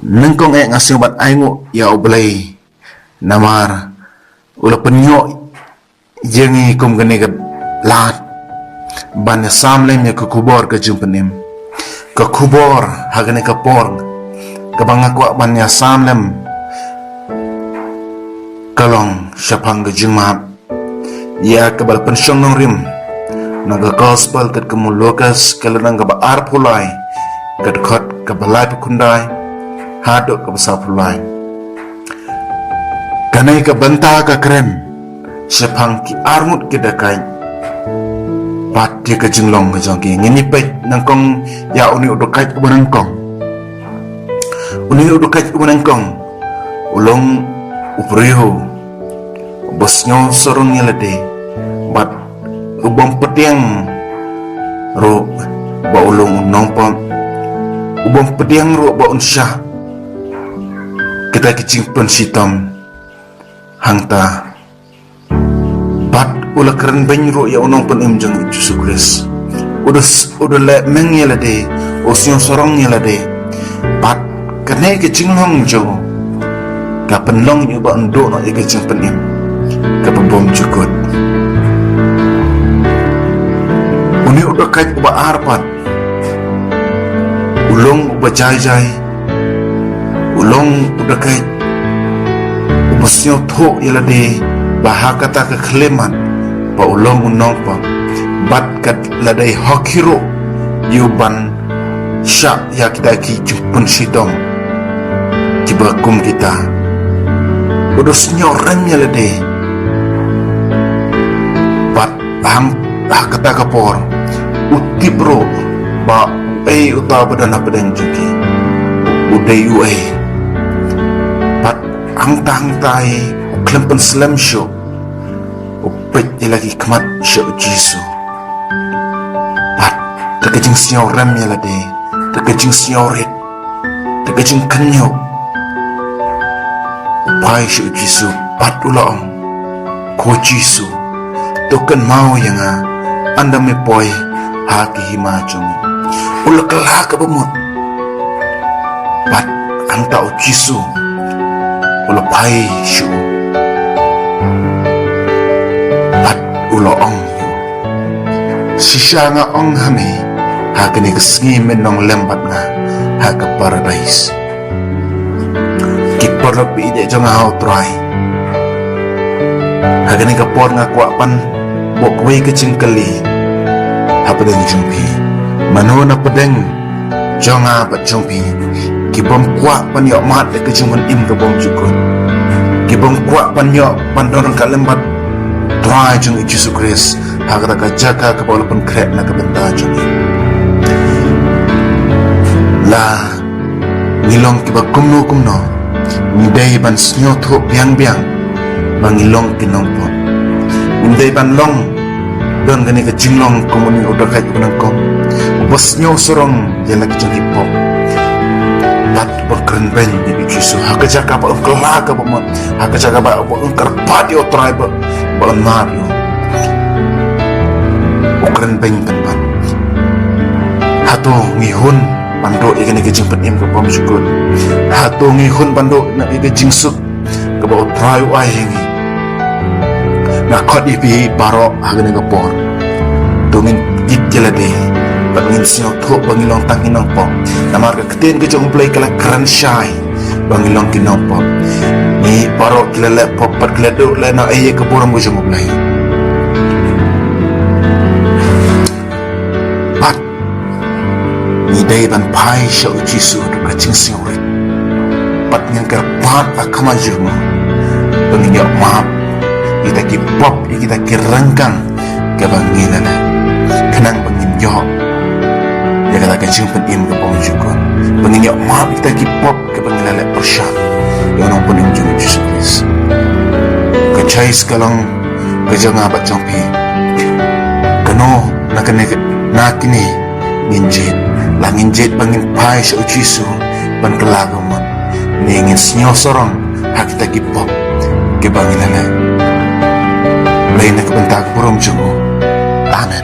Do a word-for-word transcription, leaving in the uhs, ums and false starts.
Nyngkong eh nga sngew ban ainguh ïa U Blei namar u la pynïoh ïa ngi kum kane ka lad ban ïa sam lem ïa ka khubor ka jingpynim. Ka khubor ha kane ka por kaba nga kwah ban ïa sam lem ka long shaphang ka jingmap ïa kaba la pynshong nongrim na ka gospel kat ka u Lukas ka lynnong kaba arphew lai, ka dkhot kaba laiphew khyndai haduh kaba sawphew lai. Kane ka bynta ka kren shaphang ki arngut ki dakait bad ïa ka jinglong ka jong ki. Ngin ïa peit nyngkong ïa une u dakait uba nyngkong. Une u dakait uba nyngkong u long u briew uba sngew sarong ïa lade bad u bym pdiang ruh ba u long u nongpop, u bym pdiang ruh ba un shah kita ki jingpynshitom. Hangta bad u la kren beiñ ruh ïa u nongpynim jong U Jisu Khrist. U da s-, u da leh meng ïa lade, u sngew sarong ïa lade. Bad kane ka jinglong jong u ka pynlong ïa u ba un duh noh ïa ka jingpynim kaba bymjukut. Une u dakait uba ar pat u long uba jai jai, u long u dakait uba sngewthuh ïa lade ba ha kata ka khyllipmat ba u long u nongpop bad ka la dei hok hi ruh ïa u ban shah ïa kita ki jingpynshitom kiba kum kita. U da sngewrem ïa lade bad hang ha kata ka por u tip ruh ba uei uta ba don hapdeng jong ki, u dei uei. Bad hangta hangta hi u khlem pynslem shuh, u peit ïa la ki khmat sha U Jisu. Bad da ka jingsngewrem ïa lade, da ka jingsngewrit, da ka jingkynñiuh, u phai sha U Jisu bad u la ong, "Ko Jisu, to kynmaw ïa nga ynda me poi ha ka hima jong me." U la kylla kaba mut. Bad hangta U Jisu u la phai sha u bad u la ong, "Shisha nga ong ha me, ha kane ka sngi men long lem bad nga ha ka paradais." Ki paralok ba ïeit jong nga ha U Trai, ha kane ka por nga kwah ban buh kawei ka jingkylli hapdeng jong phi. Mano na pdeng jong nga bad jong phi ki bym kwah ban ïoh mad ïa ka jingpynim ka bymjukut, ki bym kwah ban ïoh ban don ryngkat lem bad Trai jong U Jisu Khrist ha kata ka jaka kaba u la pynkhreh na ka bynta jong ngi? La ngi long kiba kumno kumno, ngi dei ban sngewthuh biang biang ba ngi long ki nongpop. Ngim dei ban long, don kane ka jinglong kum une u dakait uba nyngkong uba sngew sarong ïa la ki jong ki pop bad ba kren beiñ ïa U Jisu ha ka jaka ba un kylla kaba mut, ha ka jaka ba, ba un kyrpad ïa U Trai ba, ba un map ïa u. U kren beiñ pynban. Hato ngi hun ban duh ïa kane ka jingpynim ka bymjukut? Hato ngi hun ban duh ïa ka jingsuk kaba U Trai u ai ha ngi? Nga khot ïa phi baroh ha kane ka por, to ngin kit ïa lade bad ngin sngewthuh ba ngi long tang ki nongpop. Namar ka ktien ka jong U Blei ka la kren shai ba ngi long ki nongpop. Ngi baroh ki la leh pop bad ki la duh lehnohei ïa ka burom ka jong U Blei. Bad ngi dei ban phai sha U Jisu da ka jingsngewrit bad ngin kyrpad ha khmat jong u ba ngin ïoh map ïa kita ki pop, ïa kita ki ryngkang kaba ngi la leh, khnang ba ngin ïoh ïa kata ka jingpynim ka bymjukut, ba ngin ïoh map ïa kita ki pop kaba ngi la leh pyrshah ïa u nongpynim jong ngi U Jisu Khrist. Ka choice ka long ka jong nga bad jong phi. Kano na kane, na kine ngin jied? La ngin jied ba ngin phai sha U Jisu ban kylla kaba mut, ne ngin sngewsarong ha kita ki pop kiba ngi la leh? Dei na ka bynta ka burom jong u. Amen.